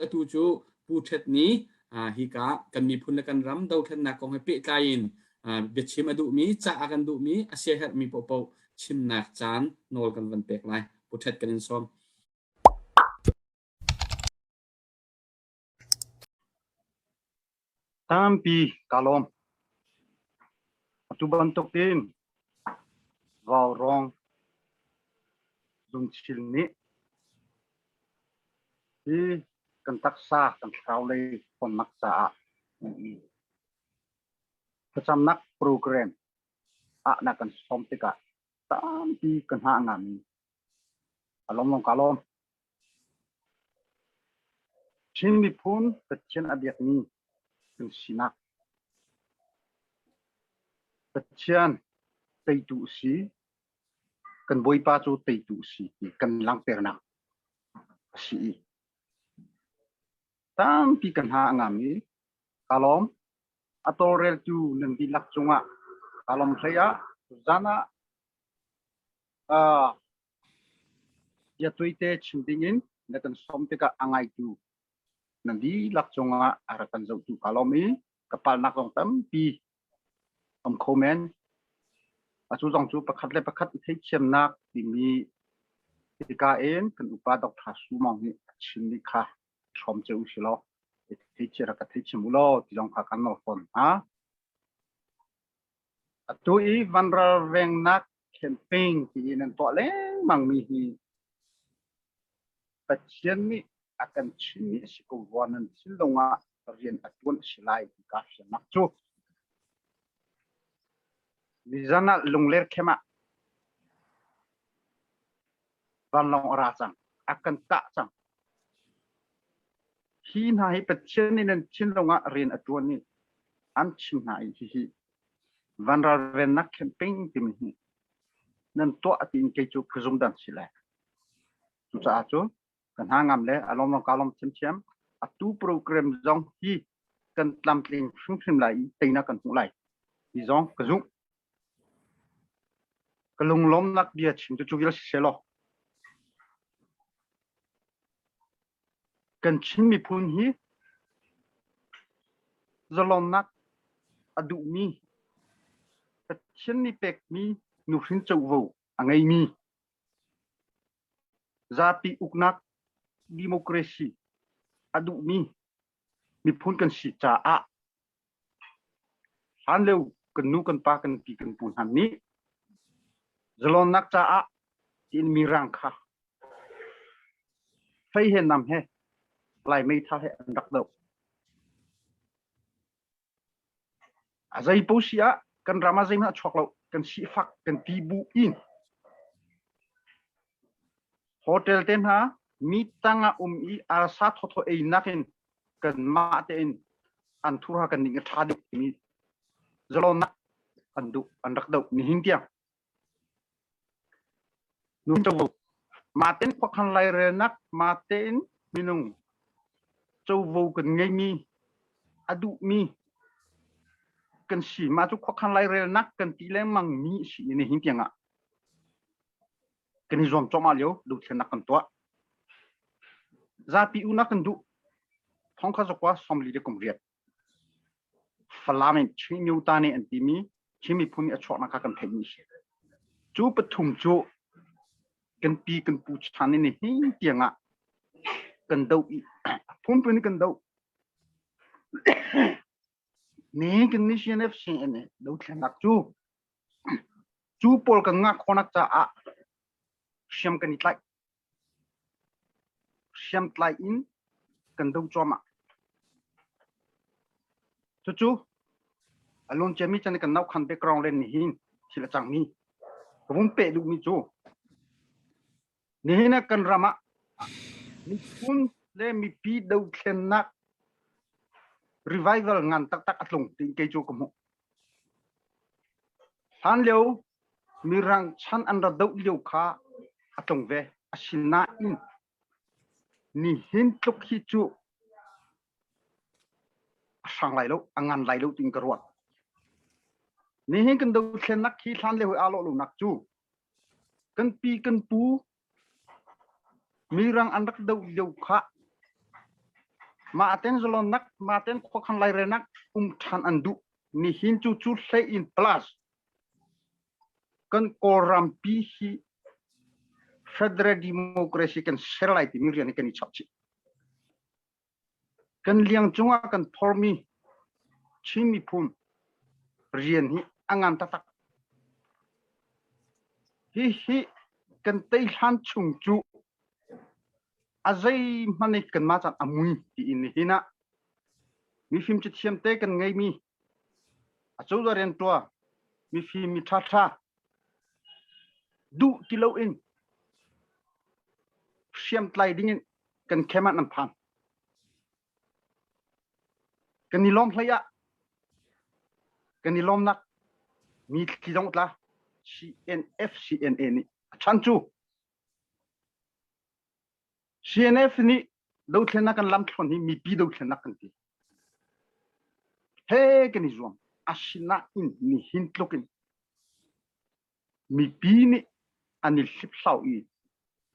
Atu cu Pu Ṭhet nih hika kan miphun le kan ram dothlennak kong he pehtlai in biachim a duhmi, ca a kan duhmi, a siaherhmi paohpaoh chimnak caan nawl kan van pek lai. Pu Ṭhet kan in sawm. Tampi kaa lawm. Atu bantukin vaurawng lungchil nih hi kan taksa kan thlarau lei ṭhawnnak caah thlacamnak program ah na kan sawm tikah tampi ka hna a ngam i a lawm lawng kaa lawm. Chin miphun Pathian a biakmi kan sinak Pathian teitu a si, kan Bawipa cu teitu a si ti kan langhternak a si i tampi ka hna a ngam i kaa lawm. A tawlreltu nan dihlak cungah kaa lawm hlei ah zan ah uh, Bia tuite chim dingin na kan sawm tikah a ngaitu nan dihlak cungah a rak kan zohtu kaa lawm i ka palnak zong tampi um kho men. Atu zong cu pakhat le pakhat i theithiamnak timi hika in kan upa Dr. Su Maung nih a chimmi kha hrawm cio u si law i theithiam rak ka theithiam u law ti zong kha kan nawl fawn hna. Atu i vanralvengnak campaign ti in an tuah lengmang mi hi Pathian nih a kan chimmi a si ko rua nan thinlung ah rian a tuan a si lai ti kaa fiannak cu nizan ah Lungler camp ah vanlawng a ra cang a kan kah cang hi hna hi Pathian nih nan thinlung ah rian a tuan i an chim hna i hihi vanralvennak campaign timi hi nan tuah tiin kei cu ka zum dan si lai. Cucaah cu ka hna ngam le a lawm ka lawm thiamthiam. Atu program zong hi kan tlamtling hrimhrim lai i teinak kan hmuh lai ti zong ka zumh. Ka lunglawmnak bia chim cu cu vial si seh law Kan Chin miphun hi zalonnak a duhmi, Pathian nih pekmi nuhrin covo a ngeimi, zapi uknak democracy a duhmi miphun kan si caah hlanlio kan nu kan pa kan pi kan pu hna nih zalonnak caah tiin mirang kha Fei he nam he Lai meithal he an rak doh. A zei po si ah kan ram ah zeihmanh a chuak lo. Kan sifak kan ti bu in hotel te hna mi tang ah um i arsa thawthaw ei nakin kanmah tein an thurha kan ning a ṭha deuh timi zalonnak an duh an rak doh nihin tiang. Covo. Mah tein khuakhan lairelnak, mah tein minung covo kan ngeimi, a duhmi kan si. Mah cu khuakhan lairelnak kan ti lengmang mi a si i nihin tiang ah kan i zuam cuahmah lio dothlennak kan tuah. Zapi unak kan duh. Thongkha zakua sawmli le kum riat. Falam in Chin Myota nih an timi Chin miphun nih a chuahnak kha kan theihmi a si. Cu pathum cu kan pi kan pu chan in nihin tiang ah kan doh i a phunphun in kan doh. Ni kan ni CNF CNA dothlennak cu cu pawl kan ngah khawhnak caah hriam kan i tlaih. Hriamtlai in kan do cuahmah. Cucu a lun ciami chan i kan naukhan background len nih hin thil a cangmi ka vun peh duhmi cu nihin ah kan ram ah miphun le mipi dothlennak revival ngan taktak a tlung tiin kei cu ka hmuh. Hlanlio Mirang chan an ra doh lio kha a tlung ve. Asinain nihin tluk hi cu a hrang lai lo, a ngan lai lo tiin ka ruat. Nihin kan dothlennak hi hlanlio he aa lawh lonak cu kan pi kan pu Mirang an rak doh lio kha. Mah ten zalonnak, mah ten khuakhan lairelnak um ṭhan an duh. Nihin cu cu hlei in plus kan Kawlrampi hi federal democracy kan ser lai timi rian hi kan i chap chih. Kan liang cungah kan phormi Chin miphun rian hi a ngan taktak. Hihi kan tei hlan chung cu a zeihmanh i kanmah caan a mui tiin nihin ah mifim cathiam te kan ngeimi a cozah rianṭuan mifim mi ṭhaṭha duh ti loin hriamtlai dingin kan khem ah nan phan. Kan i lawm hlei ah kan i lawmnak mi thli zong tla CNF CNA nih a chan cu CNF nih dothlennak kan lamthluan hi mipi dothlennak kan ti. He kan i zuam. Asinain nihin tluk in mipi nih an i hliphlau i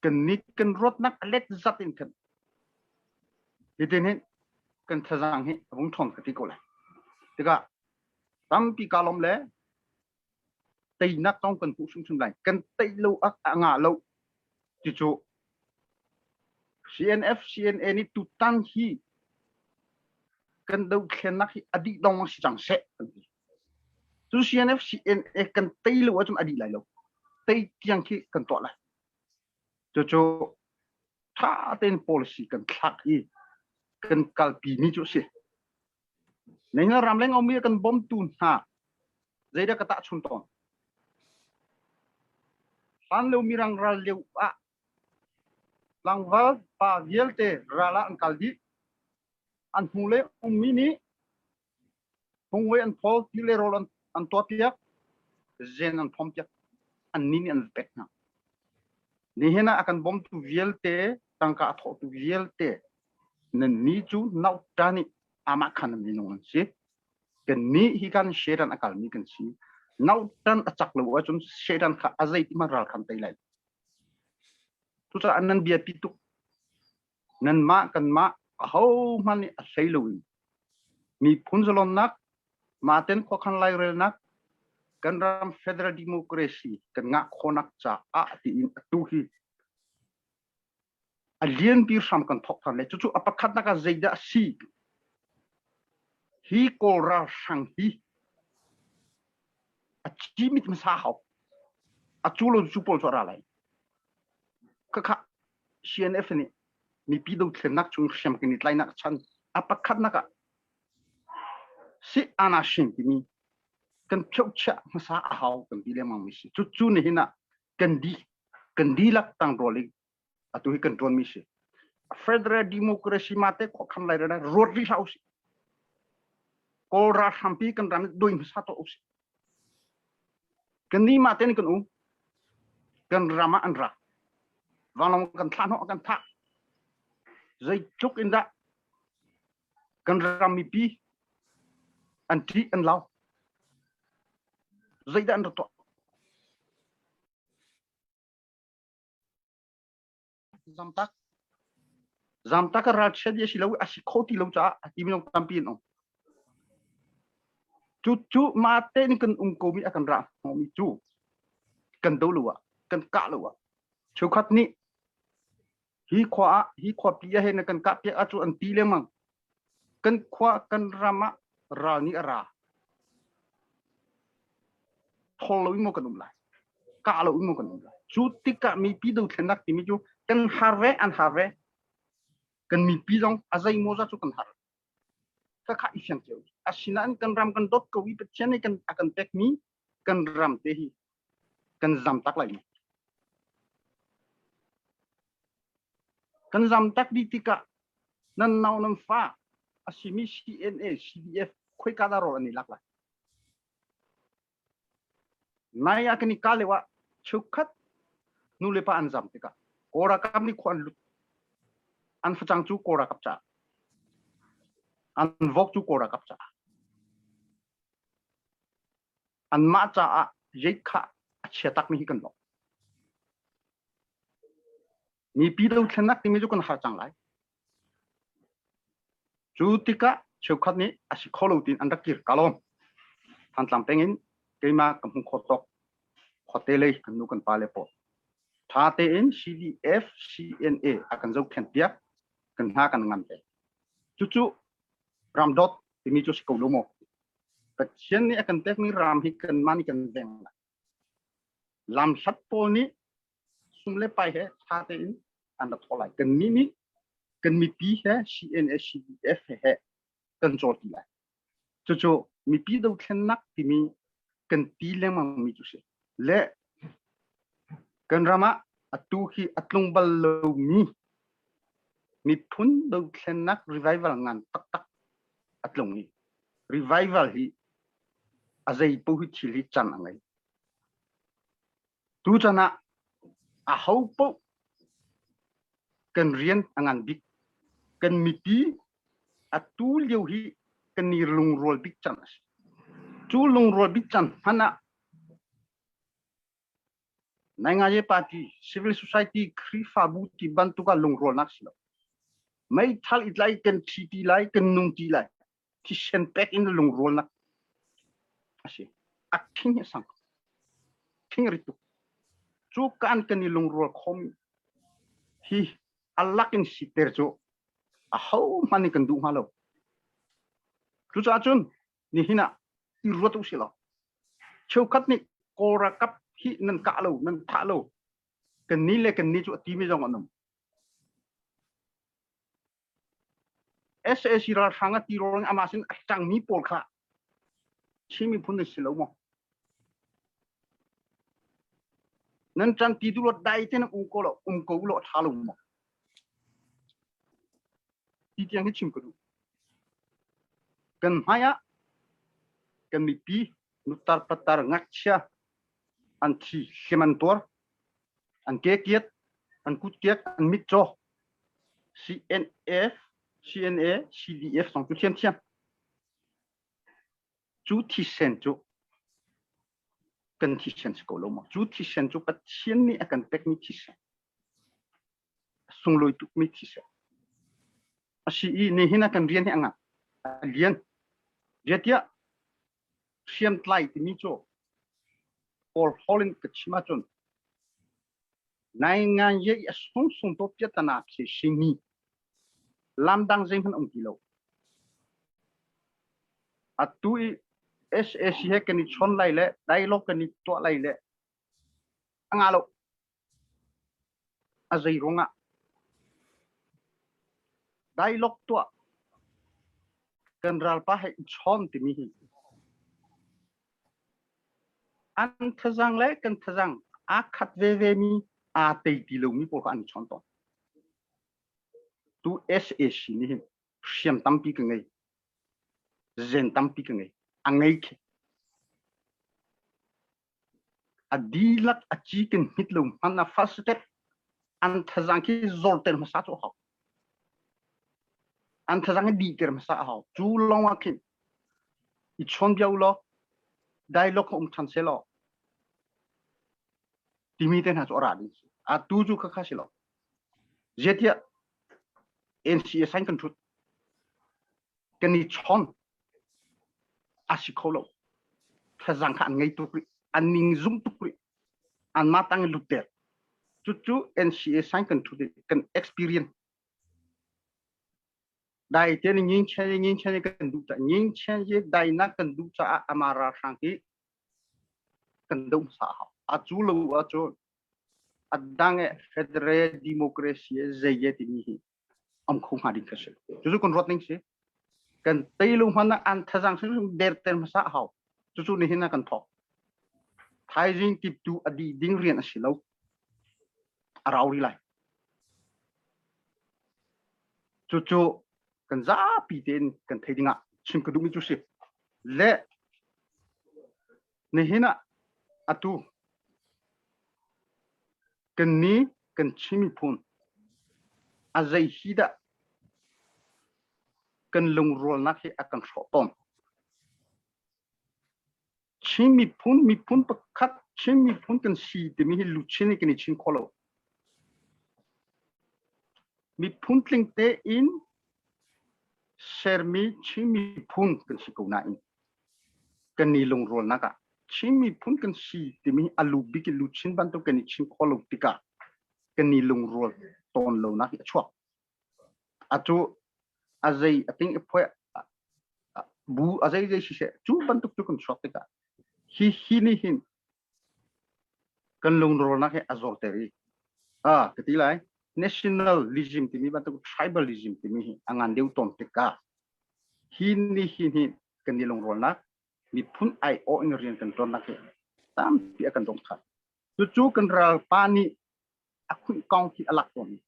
kan nih kan ruatnak a let zat in kan hitin hin kan thazaang hi a vung ṭhawng ka ti ko lai. Tikah tampi kaa lawm le teinak zong kan hmuh hrimhrim lai. Kan tei lo ak a ngah lo ti cu CNF CNA nih tutan hi kan dothlennak hi a dih dong si cang seh kan ti. Cu CNF CNA kan tei lo ahcun a dih lai lo. Tei tiang khi kan tuah lai. Cucu ṭha tein policy kan thlak i kan kalpi mi cu a si. Ningla ramleng a ummi kan bawmtu hna zeidah ka tahchun tawn? Hlan lio mirang ral lio ah tlangval pa vialte ral ah an kal dih. An hnu le ummi nih fungvei an phawl, ti le rawl an, an tuahpiak, zen an phompiak, annih nih an pek hna. Nihin ah a kan bawmtu vialte, tangka a thawhtu vialte, nannih cu nauta nih amah khan minung an si. Kannih hi kan Satan a kalmi kan si. Nautan a cak lo ahcun Satan kha a zei ti hmanh ral khan tei lai. Cucaah nan biapi tuk. Nanmah kanmah ahohmanh nih a hlei loin miphun zalonnak, mahten khuakhan lairelnak, kan ram federal democracy kan ngah khawhnak caah tiin atu hi a lianpi hram kan thawk than le cucu a pakhatnak ah zeidah a si hi kawl ralhrang hi a cimit hmasa hau a cu lo cu pawl cu a ra lai khakha CNF nih mipi dothlennak chung hriam kan i tlainak chan a pakhatnak ah si ana shin timi kan pheuhchiah hmasa a hau kan ti lengmang mi si cucu nihin ah kan di kan dihlak tangrual in atu hi kan ṭuanmi si. Federal democracy ma te khuakhan lai rana ruat rih hlah usih. Kawl ralhrampi kan ram doi hmasa tuah usih. Kan ni ma ten kan um. Kan ram ah an ra. Vanlawng kan thlah hnawh kan thah. Zeitluk in dah kan ram mipi an ṭih an lau. Zeidah an ra tuah? Zamtak. Zamtak a ralchiat i a si lo a si kho ti lo caah a ti minung tampi an um. Cu cu mah tein kan um ko mi a kan rah hnawhmi cu kan do lo ah kan kah lo ah cheukhat nih hi khua ah hi khuapi ah hin kan kah piak ahcun an ti lengmang. Kan khua kan ram ah ral nih a ra. Thawl lo in maw kan um lai? Kah lo in maw kan um lai? Cu tikah mipi dothlennak timi cu kan har ve an har ve. Kan mipi zong a zeimaw zat cu kan har. Khakha i fiang cio. Asinain kan ram kan dawt ko i Pathian nih kan a kan pekmi kan ram te hi kan zam tak lai maw? Kan zam tak dih tikah nan nau nan fa a simi CNA, CDF khoika dah rawl an i lak lai? Nai ah kan i kah lio ah cheukhat nu le pa an zam tikah Kawl ralkap nih khua an lut. An facang cu Kawl ralkap caah. An vok cu Kawl ralkap caah. Anmah caah yeikha a chia takmi hi kan lawh. Mipi dothlennak timi cu kan har cang lai. Cu tikah cheukhat nih a si kho lo tiin an rak kir. Ka lawm. Thantlang peng in keimah ka hmu kho tawk khuate lei kan nu kan pa le pawl tha tein CDF CNA a kan zohkhenh piak kan hna kan ngan te. Cucu ramdawt timi cu si ko lo maw? Pathian nih a kan pekmi ram hi kanmah nih kan veng lai. Lamhlat pawl nih sum le pai he ṭha tein an ra thawh lai. Kannih nih kan mipi he CNA CDF he he kan cawl ti lai. Cucu mipi dothlennak timi kan ti lengmang mi cu si. Le kan ram ah atu hi a tlung bal lomi miphun dothlennak revival ngan taktak a tlung i revival hi a zei paoh hi thil hi can a ngei. Tuchan ah aho paoh kan rian a ngan bik. Kan mipi atu lio hi kan i lungrual bik cang a si. Cu lungrual bik cang hmanh ah Naingaye party, civil society, Khrihfabu ti bantuk ah lungrualnak si lo. Meithal i tlai kan thi ti lai, kan nung ti lai. Thisen pek in lungrualnak a si. A thing hi a sang. Thing rit tuk. Cu kan kan i lungrual khom hi a lak in siter cu a ho hmanh nih kan duh hnga lo. Cucaah cun nihin ah i ruat u sih law cheukhat nih Kawl ralkap hi nan kah lo, nan thah lo, kan ni le kan ni cu a timi zong an um. SAC ralhrang a ti ruang amah sin a ṭangmi pawl kha Chin miphun nan si lo maw? Nan ṭan ti duh lo dai te nan um ko lo um ko lo a ṭha lo maw? Ti tiang hi chim ka duh. Kan hmai ah kan mipi nutar patar ngakchia an thi hliam an tuar an ke kiat an kut kiak an mit caw CNF CNA CDF zong cu thiamthiam cu thisen cu kan thisen si ko lo maw cu thisen cu Pathian nih a kan pekmi thisen sunglawi tukmi thisen a si i nihin ah kan rian hi a ngan a lian zeitiah hriamtlai timi cu Kawl holh in ka chim ahcun naingan ye i a sungsung to piatana khi simi lamdang zeihmanh um ti lo. Atu i SAC he kan i chawn lai le dialogue kan i tuah lai le a nga lo. A zei ruangah dialogue tuah kan ralpa he i chawn timi hi an thazang le kan thazang aa khat veve mi aa tei ti lomi pawl kha an i chawn tawn. Tu SAC nih hin hriam tampi ka ngei. Zen tampi ka ngei. A ngei khi. A dihlak a ci kan hmit lo hmanh ah first step an thazang khi zorter hmasa cu a hau. An thazang hi dihter hmasa a hau. Cu lawng ah khin i chawn bia u law dialogue kha um ṭhan seh law timi te hna cu a ra ding si. Atu cu khakha si lo. Zeitiah NCA sign kan ṭhut. Kan i chawn a si kho lo. Thazang kha an ngei tuk rih. An ning zum tuk rih. Anmah tang in lut ter. Cucu NCA sign kan ṭhut i kan experience dai te ni ngin chen ngin chen kan duh ca ngin chen ye dai na kan duh caah ama ralhrang hi kan doh hmasa hau. A cu lo ahcun a dang e federal democracy e zei e timi hi am kho hnga ding kha si. Cucu kan ruat ning si. Kan tei lo hmanh ah an thazang hrimhrim derter hmasa a hau. Cucu nihin ah kan thawk. Thaizing tiptu a dih ding rian a si lo. A rau rih lai. Cucu kan zapi tein kan thei ding ah chim ka duhmi cu si. Le nihin ah atu kan ni kan Chin miphun a zei hi dah kan lungrualnak hi a kan hrawh tawn. Chin miphun miphun pakhat Chin miphun kan si timi hi luchin in kan i chin kho lo. Miphun tling tein Sermi Chin miphun kan si ko nain kan i lungrualnak ah Chin miphun kan si timi a lu bik in luchin bantuk kan i chim khawh lo tikah kan i lungrual tawn lonak hi a chuak. Atu a zei a ting i phuai bu a zei zei siseh cu bantuk cu kan chuak tikah hi hi nih hin kan lungrawlnak hi a zorter i ah ka ti lai nationalism timi bantuk tribalism timi hi a ngan deuh tawn tikah hi ni hi hi kan i lungrawlnak miphun aiawh in rian kan ṭuannak hi tampi a kan dongkhat. Cucu kan ralpa nih a khunh kong khi a lak tawn i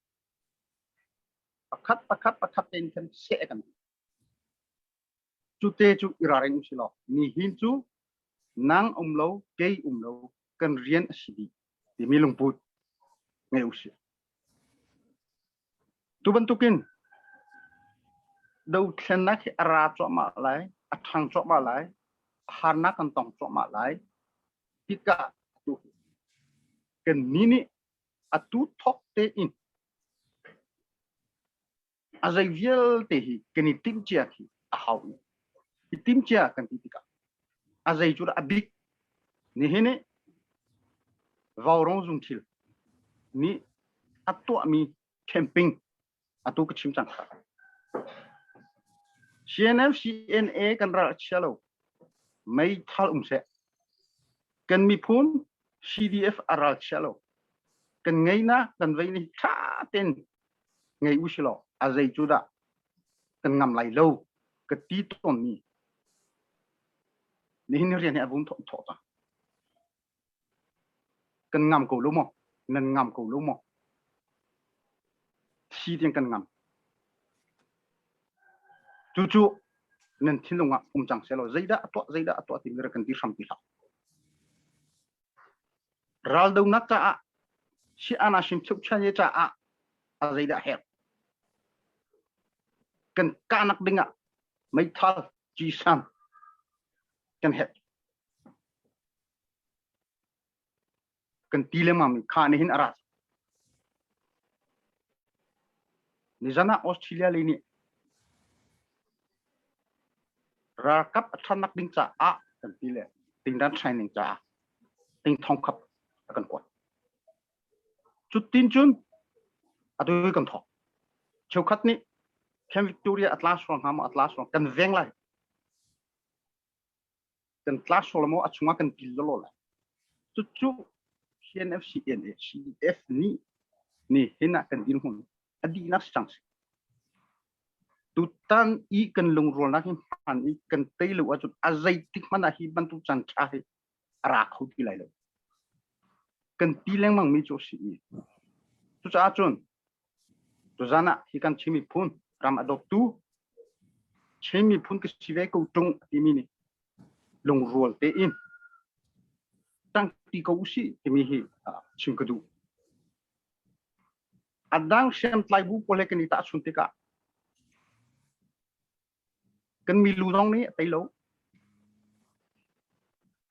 pakhat pakhat pakhat tein khan seh kan Cu te cu i ralring usih law nihin cu nang um lo kei um lo kan rian a si dih timi lungput ngei usih. Tu bantukin dothlennak hi a ra cuahmah lai, a ṭhang cuahmah lai, harnak kan tong cuahmah lai. Tikah atu kan ni nih atu thawk tein A zei vialte hi kan i timhcia khi a hau i i timhcia kan ti tikah a zei cu dah a bik nihin i Vaurawng zungthil nih a tuahmi camping atu ka chim cang. CNF CNA kan ral a chia lo. Meithal um seh. Kan miphun CDF a ral chia lo. Kan ngei na kan vei ni tha ten ngei u silaw a zei cu dah kan ngam lai lo ka ti tawnmi nihin rian hi a vung thawh thawh cang. Kan ngam ko lo maw? Nan ngam ko lo maw? Thi tiang kan ngam. Cucu nan thinlung ah um cang selaw zeidah a tuah zeidah a tuah timi kan ti hram ti hlah. Raldonak caah si anasin chukchan ye caah a zeidah herh? Kan kahnak dingah meithal cisan kan herh. Kan ti lengmang mi kha nih hin a ra. Nizan ah Australia lei nih ralkap a ṭhannak ding caah kan ti le tingdan training caah ting thong khap a kan kuat. Cutin cun atu hi kan thawk. Cheukhat nih Camp Victoria a tla sual hnga maw a tla sual kan veng lai. Kan tla sual maw a chungah kan pil lawlaw lai. Cucu CNF CNA CDF nih ni hin ah kan dirhmun a dihnak si cang si. Tutan i kan lungrualnak hi hmaan i kan tei lo ahcun a zeitik hmanh ah hi bantuk caan ṭha hi a ra kho ti lai lo. Kan ti lengmang mi cu a si i cucaah cun tuzan ah hi kan Chin miphun ram a dawtu Chin miphun ka si ve ko ṭung a timi nih lungrual tein ṭangṭi ko usih timi hi chim ka duh. A dang hriamtlai bu pawl he kan i tahchun tikah kan milu zong nih a tei lo.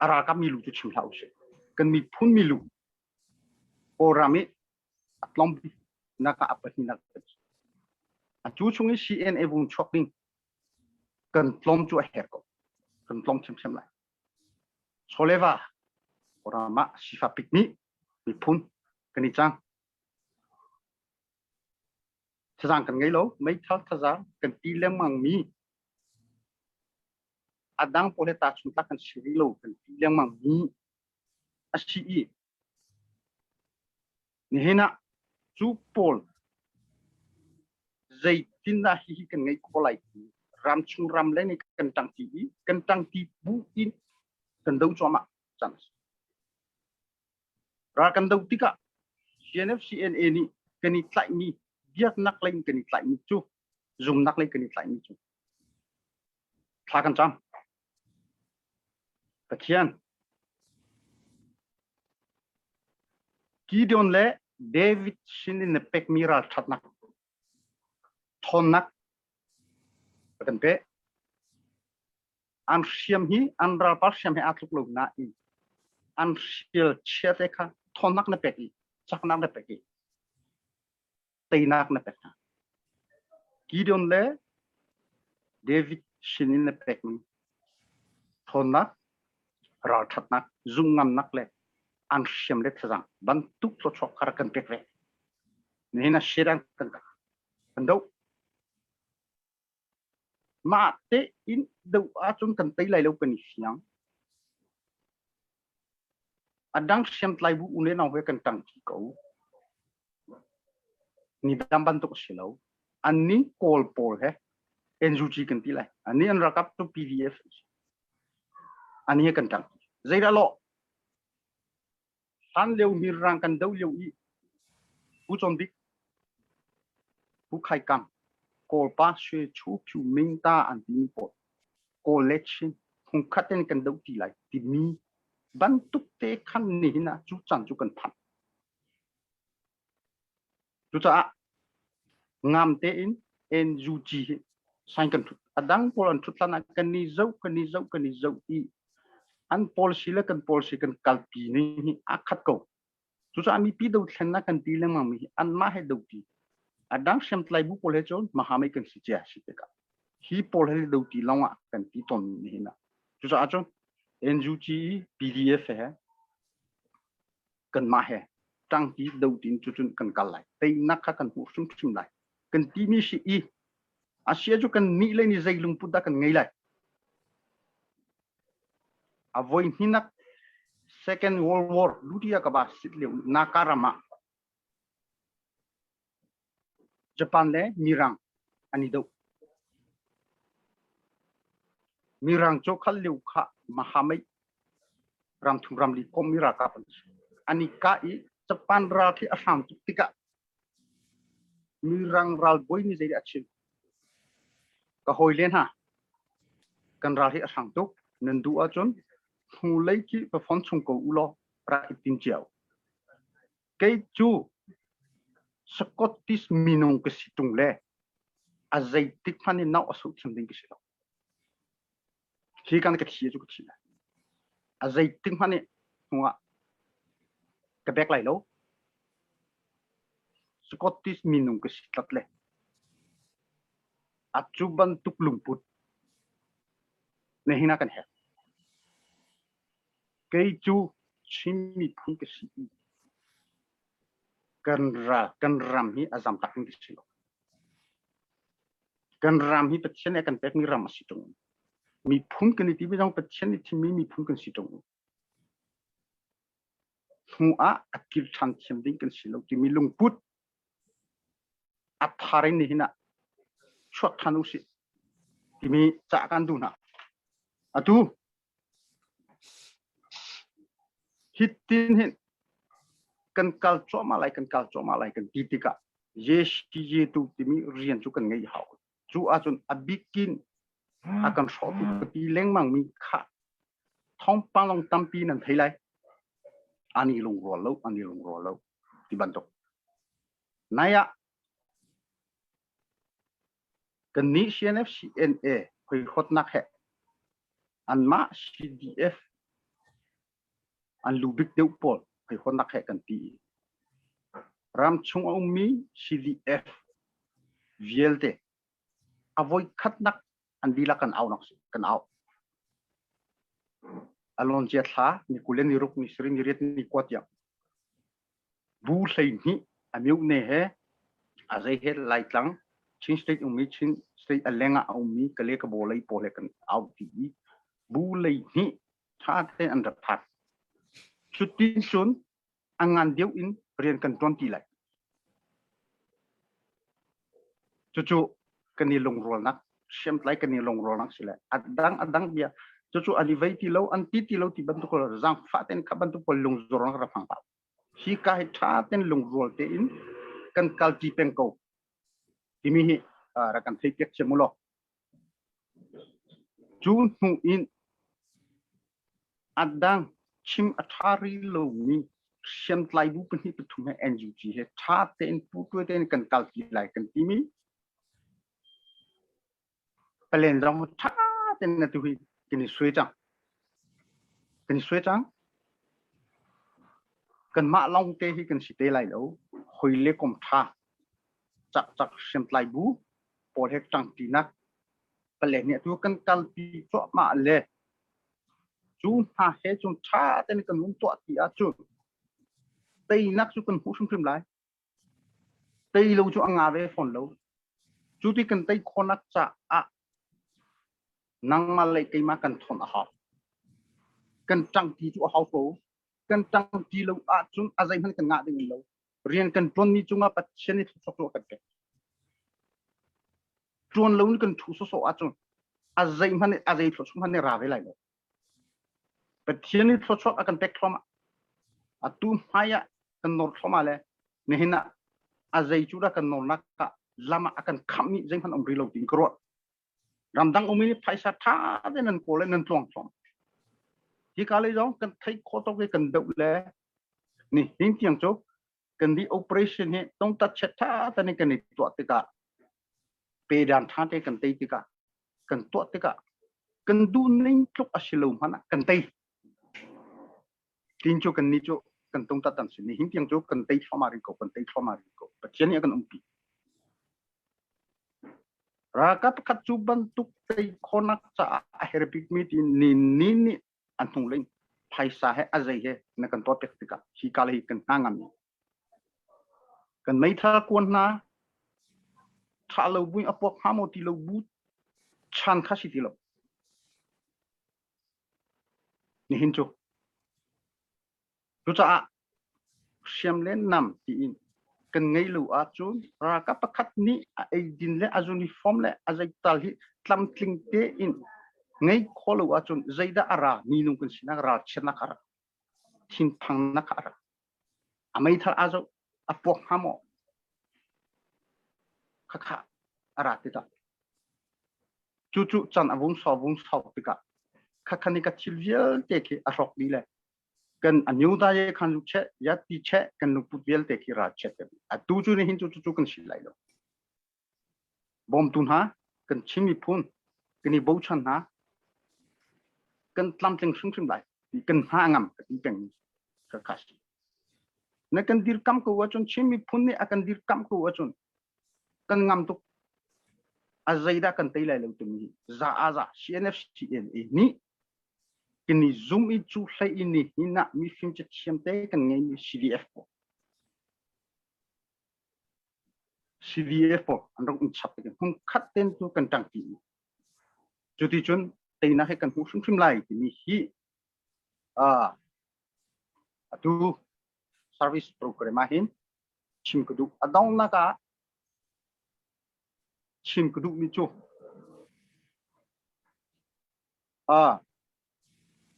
A ralkap milu cu chim hlah usih. Kan miphun milu Kawlram i a tlawm biknak ah a pahnihnak kan si. Atu chung i CNA vung chuak ding kan tlawm cu a herh ko. Kan tlawm ṭhiamṭhiam lai. Chawleva Kawlram ah sifa pikmi miphun kan i cang. Thazaang kan ngei lo. Meithal thazaang kan ti lengmang mi a dang pawl he tahchun tlak kan si rih lo kan ti lengmang mi a si i nihin ah cu pawl zeitindah hihi kan ngeih khawh lai ti ramchung ram le nih kan ṭangṭi i kan ṭangṭi bu in kan do cuahmah cang a si. Ral kan do tikah CNF CNA nih kan i tlaihmi biaknak lei in kan i tlaihmi cu zumnak lei kan i tlaihmi cu thla kan cam. Pathian Gideon le David sin in na pekmi ralṭhatnak ṭhawnnak a kan pek. An hriam hi an ralpa hriam he aa tluk lo nain an hrial chia te kha ṭhawnnak na pek i caknak na pek i teinak na pek hna. Gideon le David sinin na pekmi ṭhawnnak, ralṭhatnak, zumhngamnak le an hriam le thazaang bantuk thluachuah kha rak kan pek ve. Nihin ah Shedan kan kan doh. Mah tein doh ahcun kan tei lai lo kan i fiang. A dang hriamtlai bu u le nau he kan ṭangṭi ko. Nidang bantuk a si lo. Annih Kawl pawl he NUG kan ti lai. Annih an ralkap cu PDF an si. Annih he kan ṭangṭi. Zeidah lawh? Hlan lio mirang kan do lio i Pu Con Bik, Pu Khai Kam, Kawlpa Shwe Chu Phyu Ming Ta an timi pawl Kawl le Chin hungkhat in kan do ti lai timi bantuk te khan nihin ah cu caan cu kan phan. Cucaah ngam tein NUG hi sign kan thut. A dang pawl an thut hlan ah kan i zoh, kan i zoh, kan i zoh i an policy le kan policy kan kalpi ning hi aa khat ko. Cucaah mipi dothlennak kan ti lengmang mi hi anmah he doti. A dang hriamtlai bu pawl he cun mahamei kan si cia si tikah hi pawl he doti lawng ah kan ti tawn mi hin ah. Cucaah cun NUG PDF he kanmah he ṭangti dotin cucun kan kal lai. Teinak kha kan hmuh hrimhrim lai. Kan timi si i Asia cu kan nih le ni zei lungput dah kan ngei lai. A voi hninak Second World War lutia ka ba sit lio Naka ram ah Japan le Mirang an i do. Mirang cu khal lio kha Mahamai ram thum ram li kommi ralkap an si. An i kah i Japan ral khi a hrang tuk tikah Mirang ralbawi nih zeidah a chim? Ka hawile hna, kan ral hi a hrang tuk. Nan duh ahcun hnulei khi va fon chung ko u law rak i tim cio. Kei cu Scottish minung ka si ṭung le a zeitik hmanh in nau a suh thiam ding ka si lo. Hi kan ka thi cu ka thi lai. A zeitik hmanh nih hnuah ka bek lai lo. Scottish minung ka si tlat le a cu bantuk lungput nihin ah kan herh. Kei cu Chin miphun ka si i kan ral kan ram hi a zam tak ding ka si lo. Kan ram hi Pathian nih a kan pekmi ram a si ṭung. Miphun kan i timi zong Pathian nih thimmi miphun kan si ṭung. Hnu ah a kir ṭhan thiam ding kan si lo timi lungput a thar in nihin ah chuak ṭhan usih timi cah kan duh hna. Atu Hitin hin kan kal cuahmah lai, kan kal cuahmah lai kan ti tikah Jesu timi rian cu kan ngeih hau. Cu ahcun a bikin a kan hrawhtu ka ti lengmang mi kha thawngpang lawng tampi nan thei lai. An i lungrual lo, an i lungrual lo ti bantuk. Nai ah Kannih CNF CNA hoihawtnak he anmah CDF an lu bik deuh pawl hoihawtnak he kan ti i ramchung a ummi CDF vialte a voikhatnak an dihlak kan aunak kan au. Aloncia thla ni 20 le ni ruk ni sarih ni riat ni kua tiang Bu 12 a myone he a zei he Laitlang Chin State ummi Chin State a leng ah a ummi Kale Kabaw lei pawl he kan au ti i bu 12 ṭha tein an rak phan. Cutin cun a ngan deuh in rian kan ṭuan ti lai. Cucu kan i lungrualnak hriamtlai kan i lungrualnak si le a dang a dang bia cucu an i vei ti lo an ti ti lo ti bantuk zaangfah tein kha bantuk pawl lungzornak rak hmang hlah. Hi ka hi ṭha tein lungrual tein kan kalṭi peng ko timi hi rak kan theih piak thiam u law. Cu hnu in a dang chim a ṭha rih lomi hriamtlai bu pahnih pathum he NUG he ṭha tein putuai tein kan kalpi lai kan timi palen zong ṭha tein atu hi kan i suai cang. Kan i suai cang. Kanmah lawng te hi kan si te lai lo. Hoi le kom ṭha cak cak hriamtlai bu pawl he ṭangṭinak. Palek nih atu kan kalpi cuahmah le cu hna he cun ṭha tein kan um tuah ti ahcun teinak cu kan hmuh hrimhrim lai. Tei lo cu a nga ve fawn lo. Cu ti kan tei khawhnak caah nangmah le keimah kan thawn a hau. Kan ṭangṭi cu a hau ko. Kan ṭangṭi lo ahcun a zeihmanh kan ngah ding lo. Rian kan ṭuanmi cungah Pathian nih thluachuah cu a kan pek. Ṭuan lo in kan ṭhu sawsawh ahcun a zeihmanh a zei thluachuah hmanh nih ra ve lai lo. Pathian nih thluachuah a kan pek thluahmah. Atu hmai ah kan nawr thluahmah le nihin ah a zei cu dah kan nawrnak ah lam ah a kan khamh i zeihmanh um rih lo tiin ka ruah. Ramdang um i phaisa ṭha tein nan kawl le nan tluang thluahmah. Hika lei zong kan theih khawh tawk i kan doh le nihin tiang cu kan di operation hi tongtat chet ṭha tein kan i tuah tikah pedan ṭha te kan tei tikah kan tuah tikah kan duh ning tluk a si lo hmanh ah kan tei. Tin cu kan ni cu kan tungtat an si. Nihin tiang cu kan tei thluahmah rih ko, kan tei thluahmah rih ko. Pathian nih a kan umpi. Ralkap pakhat cu bantuk tei khawhnak caah a herh bikmi ti ni ni nih an hnulei phaisa he a zei he na kan tuah piak tikah hi ka lei kan hna ngam kan meithal kuan hna tha lo buin a puak hnga maw ti lo bu chan kha si ti lo nihin cu Cucaah hriam le nam tiin kan ngei lo ahcun ralkap pakhat nih a eidin le a uniform le a zeital hi tlamtling tein ngei khawh lo ahcun zeidah a ra minung kan sinak ralchiatnak a ra thinphangnak a ra a meithal aa zoh a puak hnga maw khakha a ra tikah cucu can a vung sau vung sau tikah khakha nih ka thil vialte khi a hrawk dih le kan a new da ye khan lu che ya ti che kan lungput vialte khi ra chet atu cu ni hin cu cu kan si lai lo bawmtu hna kan Chin miphun kan i bochan hna kan tlamtling hrimhrim lai kan hna ngam ka ti peng ka kha si na kan dirkam ko ahcun Chin miphun nih a kan dirkam ko ahcun kan ngam tuk a zeidah kan tei lai lo timi hi za a za CNF CNA nih kan i zum i cu hlei i ni hin ah mifim cathiam te kan ngeimi CDF pawl CDF pawl an rak um chap tik hmun khat ten cu kan ṭangṭi cu ti cun teinak hi kan hmuh hrimhrim lai timi hi atu service program ah hin chim ka duh a donghnak ah chim ka duhmi cu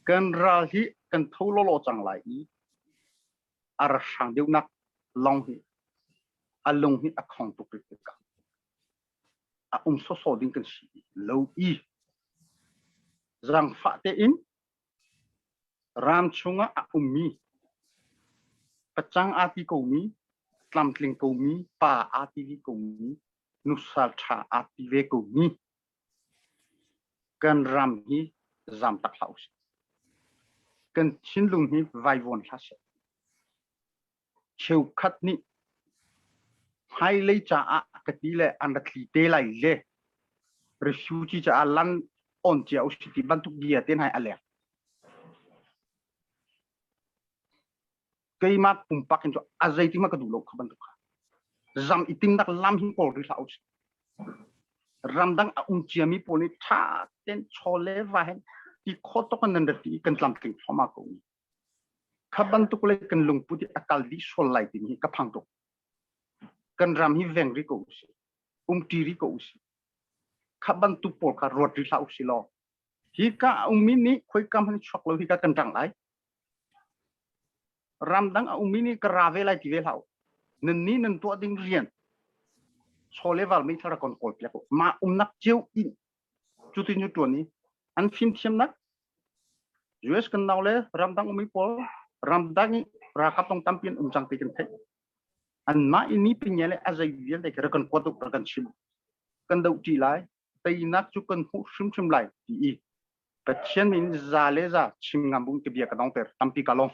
Kan ral hi kan tho lawlaw cang lai i a ra hrang deuhnak lawng hi a lung hi a khong tuk rih tikah a um sawsawh ding kan si lo i zaangfah tein ram chungah a ummi pacang aa ti komi tlamtling komi pa aa ti ve komi nusal ṭha aa ti ve komi Kan ram hi zaam tak hlah usih. Kan thinlung hi vaivuan hlah seh. Cheukhat nih hmailei caah ka ti le an ra tli te lai le refugee caah lan on cia usih ti bantuk bia te hna hi a leng. Keimah pumpak in cu a zei ti ma ka duh lo kha bantuk kha. Zam i timnak lam hi kawl rih hlah usih. Ramdang a um ciami pawl nih ṭha tein chaw le va he ti khawh tawk in nan rat i kan tlamtling thluahmah ko. Kha bantuk le kan lungput hi a kal dih sual lai timi hi ka phang tuk. Kan ram hi veng rih ko usih. Umṭi rih ko usih. Kha bantuk pawl kha ruat rih hlah usih law hi ka a ummi nih khoika hmanh chuak lo hi ka kan ṭang lai. Ramdang a ummi nih ka ra ve lai ti ve hlah u. Nan nih nan tuah ding rian chaw le val meithal rak kon kawl piak u. Mah umnak cio in cutin cu tuan i an fimthiamnak US kan nau le ramdang ummi pawl ramdang i ralkap tong tampi an um cang ti kan theih. Anmah i ni pinge le a zei vialte khi rak kan kuat u, rak kan chim u. Kan doh ṭi lai, teinak cu kan hmuh hrimhrim lai ti i Pathian min za le za chim ngam bu ka bia ka dongter tampi ka lawm.